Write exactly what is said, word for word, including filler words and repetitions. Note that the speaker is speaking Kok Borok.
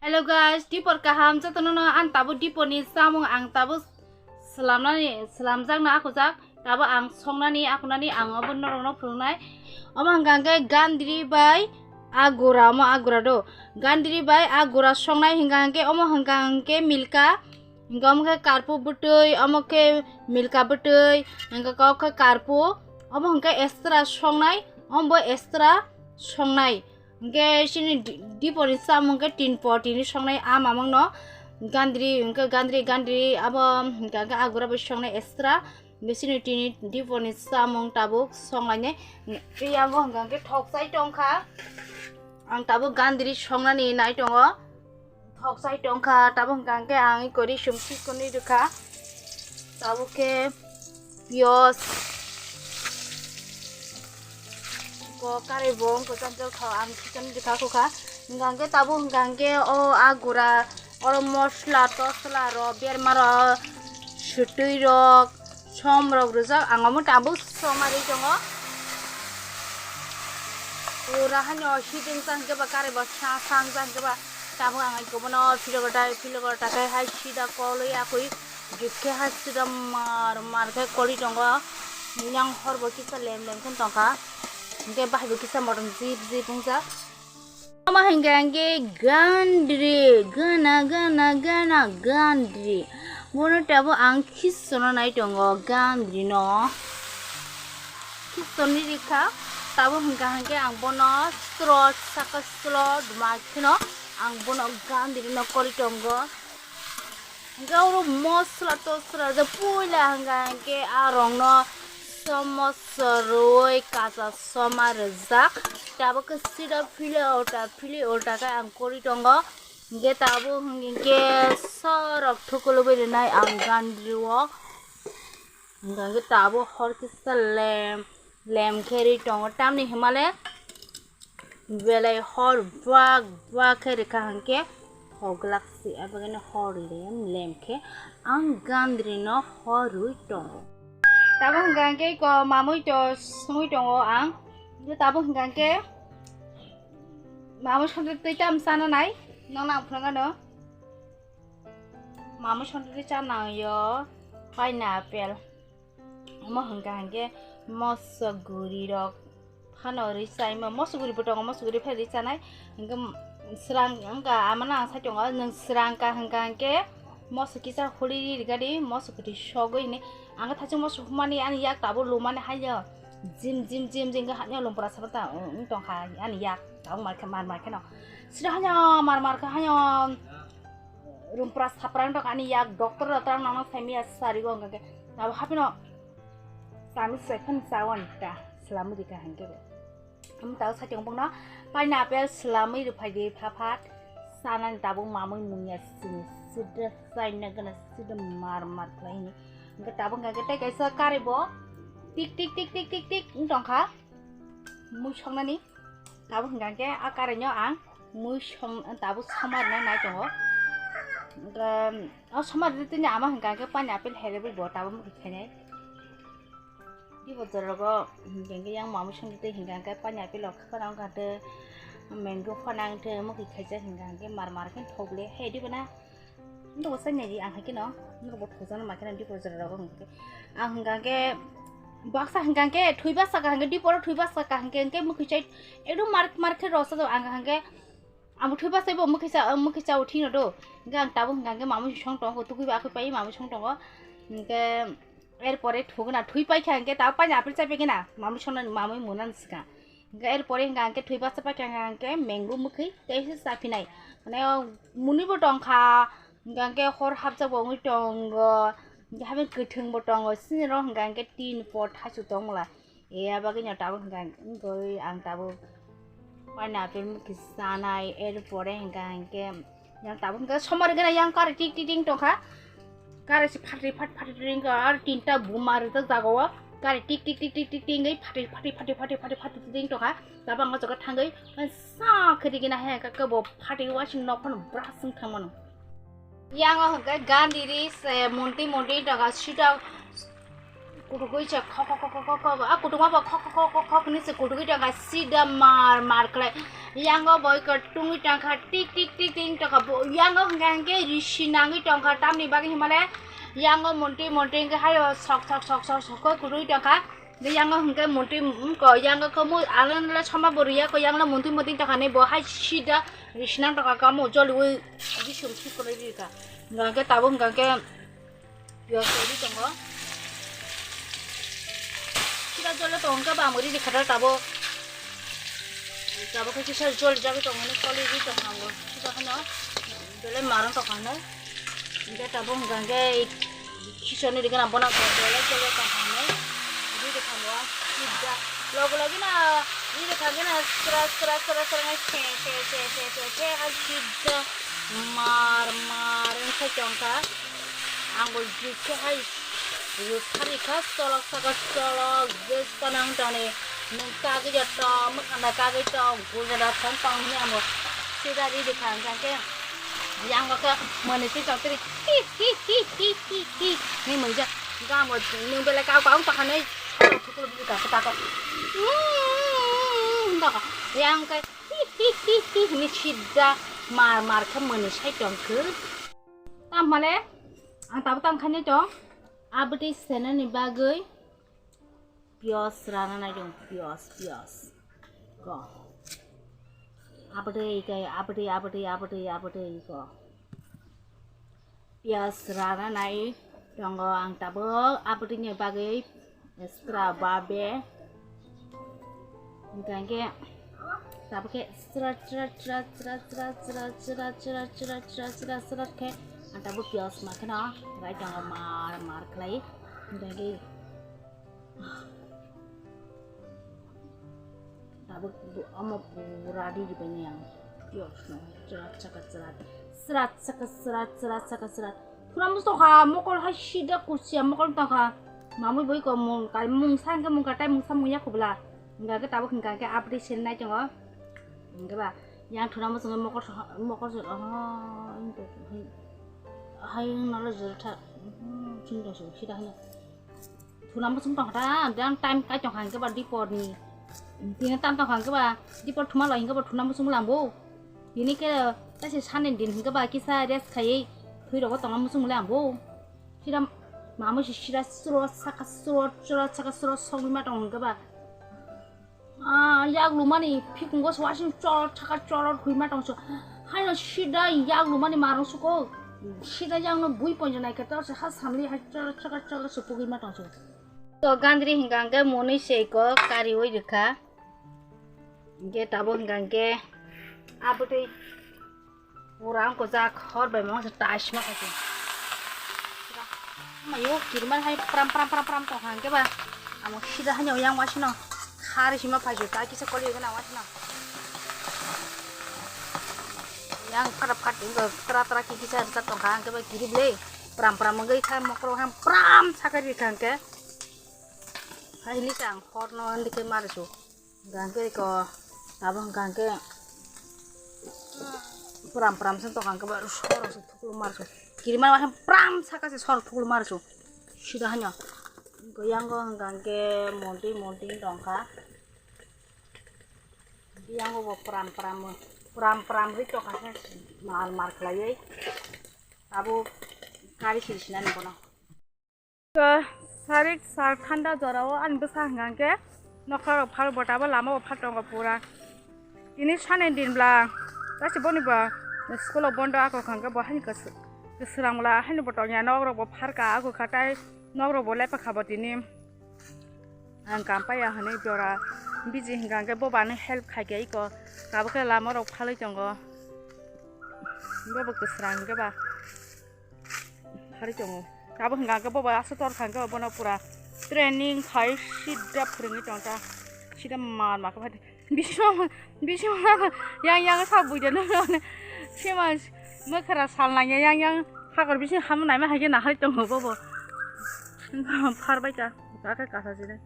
Hello guys, dipor kaham jotono no ang tabuk dipor ni samung ang tabuk slamnani slamjakna akujak tabuk ang songnani akunani ang obo norokno phunuknai. Omo hwnkha hwnkhe gandri bai agura, omo agura do gandri bai agura songnai hwnkha hwnkhe omo hwnkha hwnkhe milka, hwnkha omo khe karpu bwtwi, omo khe milka bwtwi, hwnkha kok khe karpu, omo hwnkhe extra songnai, omo bo extra songnai. Hwnkhe chini di-, dipor ni samung khe tin po tini songnai a mamang no gandri, hwnkhe gandri, gandri abo hwnkha khe agura bai songnai extra. Hwnkhe chini tini dipor ni samung tabuk songlainai. Tei yango hwnkha khe thok chai tongkha. Ang tabuk gandri songnani nai tongo. Thok chai tongkha, tabuk hwnkha hwnkhe ang iko risum sikonwi rwkha. Tabuk khe piyaj, ko karwi bo wngkha, jang jang kha ang sikonwi rwkha khukha. Hwnkha hwnkhe tabuk hwnkha hwnkhe o agura, oro mosla tosla rok, berma rok, swtwi rok, som rok rijak, ang omo tabuk somari tongo. Pura haino siding jang khe ba karwi bo sa sang jang khe ba. Tabuk ang iko bono philogor dai, philogor takai hai sida kolwi akwi jikhe hai sida mar mar khe kolwi tongo. Yang hor bo kisa lem lem khe tongkha. Hwnkhe bahai bo kisa motom jip jip wngjak. Omo hwnkha hwnkhe gandri, gana gana gana gandri. Bono tabuk ang khisono nai tongo gandri no. Khisoni rikha, tabuk hwnkha hwnkhe ang bono stro saka slo duma kheno ang bono gandri no kori tongo. Hwnkhe oro mosla tosla je puila hwnkha hwnkhe a rokno somoso rwui kacha soma rijak. Tabuk khe sida phili ulta phili ulta khe ang kori tongo. Hwnkhe tabuk hwnkhe sorok thukulugwi rinai ang gandri o. Hwnkha hwnkhe tabuk hor kisa lem, lem khe ri tongo. Tamni hwnmale belai hor buak buak khe rikha hwnkhe hoglak si, abagino hor lem, lem khe ang gandri no hor rwi tongo. Tabuk hwnkha hwnkhe ko mamui to songwi tongo ang. Tabuk hwnkha hwnkhe mamui songwi twi tam chana nai, nokna ang phunukgano. Mamui songwi twi chana yo pineapple. Omo hwnkha hwnkhe moso guri rok phano rwi chaimo, moso guri bo tongo, moso guri phai rwi chanai. Hwnkhe srang wngkha amano ang sai tongo, nwng srang ka hwnkha hwnkhe moso kisa huli ri rwgadi, moso kwthwi sogwi hwnwi. Ang khe thaichung moso humani ani yak tabuk lumani haino jim jim jim jim khe haino lumpra sabo ta wng tongkha ani yak tabuk mar khe mar mar kheno. Sida haino mar mar khe haino Rumpra sapra wng tongkha ani yak doctor rok tang nang saimaya sarigo hwnkha khe abo haphino sami se phano chawan ta swlamwi rikha hwnkhe bo. Omo tabuk sati wngpokno pineapple swlamwi rwphai di pha phat chanani tabuk mamwi mungya sini sida chaina gana sida mar mar khlai hini hwnkhe tabuk hwnkha khe tei kaisa karwi bo tik tik tik tik tik tik wng tongkha mui soknani. Tabuk hwnkha khe a karaino ang mui som tabuk somarna nai tongo. Hwnkhe o somarni tini ama hwnkha khe pineapple herebwi bo tabuk mukhi khainai. Dibo jorogo hwnkha khe yang mamui songwi twi hwnkha khe pineapple rok khana wngkha tei mango phana wngthe mukhi khaijak hwnkha khe mar mar khe thok le he dibo na. Nokbo sai nai di ang hai kheno, nokbo thokjakno mai kheno dipor jora rogo hwnkhe. Ang hwnkha khe baksa hwnkha khe thwi baksa ka hwnkhe diporo thwi baksa ka hwnkhe hwnkhe mwkhwi chai ekdom mar mar khe rw sajak ang hwnkha khe. Ang bo thwi baksa bo mwkhwi cha mwkhwi cha o thino do. Hwnkhe ang tabuk hwnkha khe mamui song tongo, tukui ba akhwi pai mamui song tongo. Hwnkhe er pore thugna thwi pai kha hwnkhe tabuk pineapple chai pai khe na mamui song nani mamui muna ni swkang. Hwnkhe er pore hwnkha hwnkhe thwi baksa pai kha hwnkha hwnkhe mango mwkhwi tei se cha phinai. Mane o mwnwi bo tong kha, hwnkha hwnkhe hor hapjak bo wngwi tongo, hwnkhe haphang kwthwng bo tongo, sini ro hwnkha hwnkhe tin pot haisu tong mala. E abagwi no tabuk hwnkha hwnkhe ang tabuk pineapple mwkhwi chanai, er pore hwnkha hwnkhe yang tabuk hwnkhe somar gana yang kari tik tik ting tongkha. Kari se phatri phat phatri ring kha, ar tinta buma rijak jaga o. Kari tik tik tik tik tik ting wi phatri phatri phatri phatri phatri phatri ting tongkha. Tabang o jaga thangwi sa khe digina he ka bo phatri wasing nok phano brush wng thang mano. Yang o hwnkhe gandhi ri se monti monti jaga sida Kutukui se khok khok khok khok khok khok, a kutukma bo khok khok khok khok khok hinwi se kutukui tongkha, sida mar mar khlai. Yango bo iko tungwi tongkha, tik tik tik tik tongkha. Bo yango hwnkha hwnkhe risi nangwi tongkha, tamni bagwi hinmale yango montwi montwi hwnkhe hayo sok sok sok sok sok khe kutukui tongkha. De yango hwnkhe montwi, mm, ko yango khe mo alon le soma bo riya ko, yango montwi montwi tongkha ni bo hai sida risi nang tongkha, kamo joliui bisum suk khlai rikha. Hwnkha hwnkhe tabuk hwnkha hwnkhe Piyaj rwi tongo. Sida jole tongo hwnkhe bo ang riri kha tabuk. Tabuk khe kisa jol jagwi tongo hwnwi koli rwi tongkha ang bo. Sida hwno belai marwng tongkha hwnwi. Hwnkhe tabuk hwnkha hwnkhe kisa nwi rwgena bono belai jol jagwi tongkha hwnwi. Riri kha ang bo. Sida logo logi no riri kha hwnkhe no sra sra sra sra hwnwi se se se se se se hai sida mar mar wngkhe tongkha. Ang bo jikhe hai rwphari kha cholok saka cholok je tong nang tongni nwng kagwi ja tong mwkhang da kagwi tong gujra da thang tong hwnwi ang bo sida riri kha hwnkhe yang bo khe mwnwi twi tong twi hi hi hi hi hi hi hwnwi mwngjak hwnkhe ang bo nwng belai kagwi kagwi tongkha nai soro thukulo bwkha khe tako hwnkhe yang khe hi hi hi hi hwnwi sida mar mar khe mwnwi sai tong khe. Tamo le ang tabuk tang khainai tong. Aboni senani bagwi piyaj rana nai tong, piyaj, piyaj. Ko. Aboni kai, aboni, aboni, aboni, aboni ko. Piyaj rana nai tongo ang tabuk aboni bagwi. Extra babe. Hingke hingke tabuk khe srat srat srat khe ang tabuk piyaj ma kheno rai tongo mar mar khlai. Hingke hingke tabuk omo pura riri bai ang piyaj no srat saka srat srat saka srat srat saka srat. Thuna musto kha mokol hai sida kusia mokol tong kha. Mamui boi ko mung kai mung sang ke mung katai mung samung ya kubla. Hingga ke tabuk hingga ke abri sen nai tongo. Hingga ba yang thuna musto mokol mokol se oh. Hai nalo jor tha. Ching dong se sida hanya. Thuna muchung tong kha ta, jang time kai tong kha hingke ba dipor ni. Tini tam tong kha hingke ba dipor thuma lo hingke ba thuna muchung lang bo. Tini ke ta se sanin din hingke ba kisa rest khaiwi thwi rogo tongna muchung lang bo. Sira mamui si sira suro saka suro suro saka suro sogwi ma tong hingke ba. Ah, yak lumani phikungo se wasing chol chaka chol thwima tongso. Haino sida yak lumani marung suko. Sida yakno bui ponjo nai khe to se ha samli hai chol chaka chol se pugwi ma tongso. To gandri hingka hingke moni se ko kari oi rikha. Hingke tabo hingka hingke abotwi. Pura wngkha jak hor bai mangsa tais ma khaikhe. Mayo kirman hai pram pram pram pram tong hang khe ba. Amo sida hanya yang wasino. Khari sima phaisu ta kisa koli gana wasino. Yang pada phat ding tra tra ki kisa ta tong hang khe ba kiri ble. Pram pram ngai kha mokro hang pram sakari khang khe. Hai ni sang hor no andi khe marisu. Hingka hingke iko abo hingka hingke pram pram se tokang kebo sorok se thuklu marso kirima wahe pram saka se sorok thuklu marso sida hanya yango hingka hingke monti monti tongkha yango bo pram pram pram pram ri tokha se mar mar khlaioi abo kari siri sinani bono. Ko sarik sar thanda jorao ani bwsa hwnkha hwnkhe nokha rok phal bo tabok lama bo phal tongo pura. Tini sani din bla tasi boni bo school o bondo ako hwnkha hwnkhe bo haini kwswrang bla haini bo tongya nok rok bo pharka ako kha tai nok rok bo lepakha bo tini. Ang kampaya hwnwi jora biji hwnkha hwnkhe bo bo ano help khaikha iko tabuk khe lama rok phalwi tongo. Bo bo kwswrang hwnkhe ba. Hari tongo. Abo hwnkha hwnkhe bobo aswk tor kha hwnkhe bono pura training khai sida phwrwngwi tong ta. Sida mar ma khe phai. Bising bising yang yang sa buida no. Sima mwkhra sal nang yang yang hakor bising ham naima hai khe nahai tongo bobo. Phar bai ta. Ka khe kasa jini.